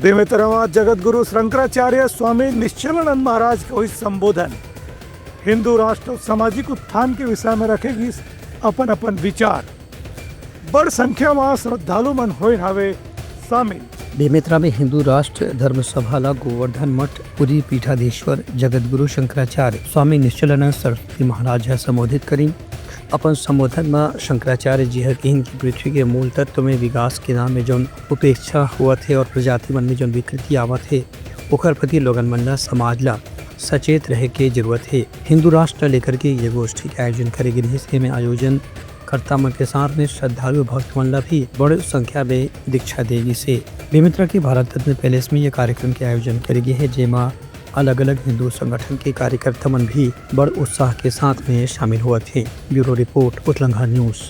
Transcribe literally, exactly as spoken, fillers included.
बेमेतरा म जगत गुरु शंकराचार्य स्वामी निश्चलानंद महाराज के होइस संबोधन। हिंदू राष्ट्र अउ सामाजिक उत्थान के विषय में रखे गिस अपन अपन विचार। बड़ संख्या म श्रद्धालु मन होए हवे शामिल। बेमेतरा में हिंदू राष्ट्र धर्म सभा ला गोवर्धन मठ पुरी पीठाधीश्वर जगत गुरु शंकराचार्य स्वामी निश्चलानंद सरस्वती महाराज ह संबोधित करिन। अपन संबोधन म शंकराचार्य जी ह किहिन कि पृथ्वी के मूल तत्व में विकास के नाम में जौन उपेक्षा होवत हे और प्रजाति मन में जौन विकृति आवत हे, ओकर प्रति लोगन मन ला, समाज ला सचेत रहे के जरूरत हे। हिंदू राष्ट्र ला लेकर के ये गोष्ठी के आयोजन करे गे रिहिस। एमे आयोजन कर्ता मन के साथ में श्रद्धालु भक्त मन ला भी बड़ संख्या में दीक्षा दे गिस हे। बेमेतरा के भारत रत्न पैलेस में ये कार्यक्रम के आयोजन करे गे हे, जेमा अलग-अलग हिंदू संगठन के कार्यकर्ता मन भी बड़ उत्साह के साथ में शामिल होवत हे। Bureau report, Utlangha news.